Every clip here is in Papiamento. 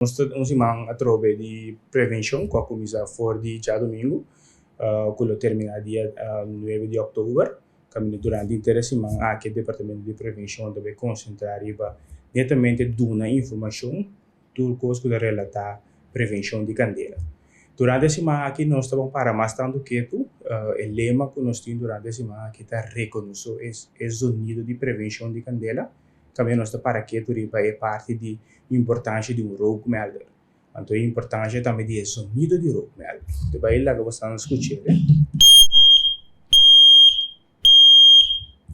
Nos ta un siman atrobe di prevenshon ku a kuminsá for di djadumingu ku lo terminá dia nuebe di òktober. Kaminda durante henter e siman aki e departamento di prevenshon ta bai konsentrá riba netamente duna informashon tur kos ku ta relatá prevenshon di kandela. Durante e siman aki nos ta ban para mas tantu ketu. E lema ku nos tin durante e siman aki ta rekonosó e zonido di prevenshon di kandela. Tambe nos ta para ketu riba e parti di importancia di un rookmelder. Anto e importancia tambe di e sonido di rookmelder. Te bai laga bosan scuch'e.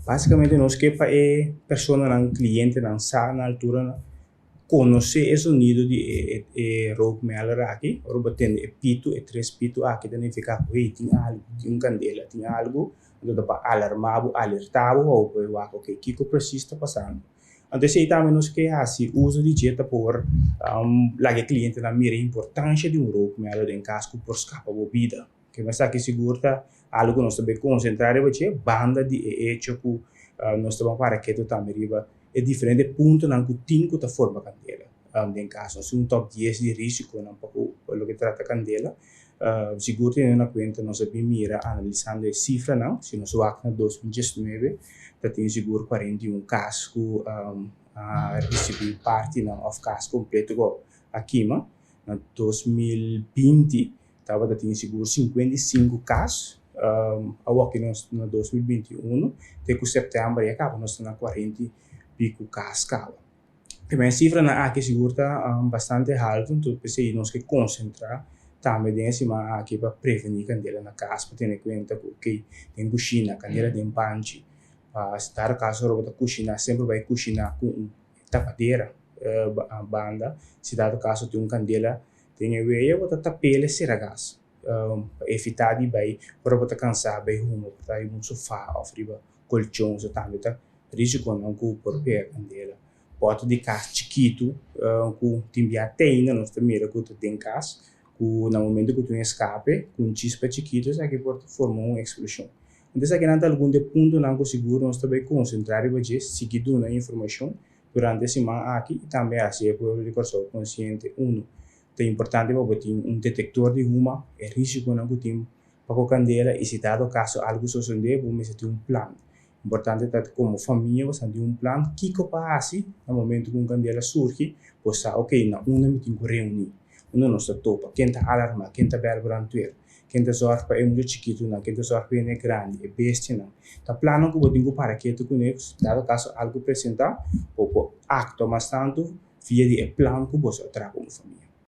Basicamente nos ke pa e personanan, clientenan sa na altura conoce e sonido di e rookmelder aki. Ora bo tende e pitu, e tres pitu aki ta nifica cu hey tin algo, tin un candela, tin algo. Anto ta pa alarmá bo, alertá bo pa bo por wak oke kiko presis ta pasando. Anto esei tambe nos ke hasi uso di dje ta por laga e klientenan mira e importansha di un rookmelder den kas ku por skapa bo bida. Ke esaki sigur ta algu ku nos ta bay konsentrá riba dje banda di e echo ku nos ta ban para ketu tambe riba e diferente puntonan ku tin ku ta forma kandela. Den kas nos tin un top dies di risikonan pa ku loke trata kandela. Sigur teniendo na kuenta nos a bin mira analisando e sifranan, si nos wak na 2019 ta tin sigur 41 kas ku a risibí partinan òf kas kompleto ku a kima. Na 2020 tabata tin sigur 55 kas, awor nos na 2021 te ku sèptèmber ya kaba nos ta na 40 i piku kas kaba. E sifranan aki sigur ta bastante haltu, enton p'esei nos ke konsentrá tambe den e siman aki pa prevení kandela na kas, pa tene kuenta ku okey den kushina, kandela den panchi, pa si dado kaso ora bo ta kushiná semper bai kushiná ku un tapadera banda, si dado kaso tin un kandela den e wea bo ta tap'el e sera gas pa evitá di bai ora bo ta kansá bai huma por ta riba un sofá òf riba kolchon, so tambe ta risikonan ku por pega kandela. Pòrta di kas chikitu ku tin bia teina nos ta mira ku ta den kas ku na momento ku tin un eskape ku un chispa chikitu esaki por forma un eksploshon. Anto esakinan ta algun di e puntonan ku sigur nos ta bai konsentrá riba dje, sigui duna informashon durante e siman aki i tambe hasi e pueblo di Kòrsou konsiente. Uno, ta importante pa bo tin un detektor di huma, e risikonan ku tin pa ku kandela i si dado kaso algu sosodé bo mester tin un plan. Importante ta komo famia bo sa tin un plan kiko pa hasi na momento ku un kandela surgi bo sa ok na unda mi tin ku reuní, unda nos ta topa, ken ta alarmá, ken ta bèl brandweer, ken ta zòrg pa e mucha chikitunan, ken ta zòrg pa hende grandi, e bestianan. Ta plannan ku bo tin ku para ketu kuné si dado kaso algu presentá bo por aktua mas tantu via di e plan ku boso a traha komo famia.